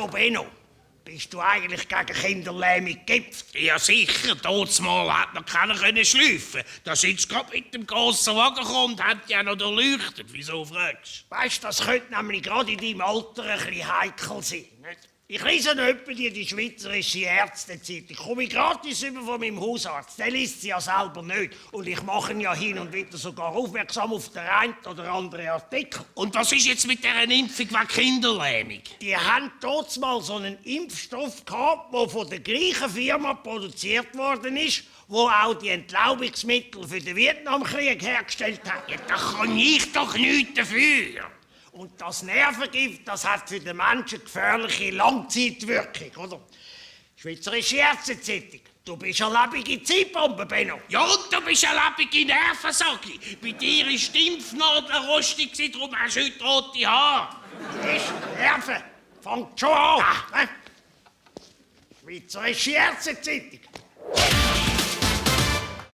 Hallo Benno, bist du eigentlich gegen Kinderlähmung geimpft? Ja sicher, mal hat noch keiner schleifen. Da ist jetzt gerade mit dem grossen Wagen gekommen und hat ja noch erleuchtet. Wieso fragst du? Weisst, das könnte nämlich gerade in deinem Alter ein bisschen heikel sein, nicht? Ich lese noch etwa die Schweizerische Ärztezeitung. Komme ich gratis über von meinem Hausarzt. Der liest sie ja selber nicht. Und ich mache ihn ja hin und wieder sogar aufmerksam auf den einen oder anderen Artikel. Und was ist jetzt mit dieser Impfung wegen Kinderlähmung? Die haben dort mal so einen Impfstoff gehabt, der von der gleichen Firma produziert worden ist, wo auch die Entlaubungsmittel für den Vietnamkrieg hergestellt hat. Ja, da kann ich doch nichts dafür. Und das Nervengift, das hat für den Menschen gefährliche Langzeitwirkung, oder? Schweizerische Ärztezeitung. Du bist eine lebige Zeitbombe, Benno. Ja, und du bist eine lebige Nerven, sag ich. Bei dir war die Impfnadel rostig, darum hast du heute rote Haare. Ist Nerven. Fängt schon an. Schweizerische Ärztezeitung.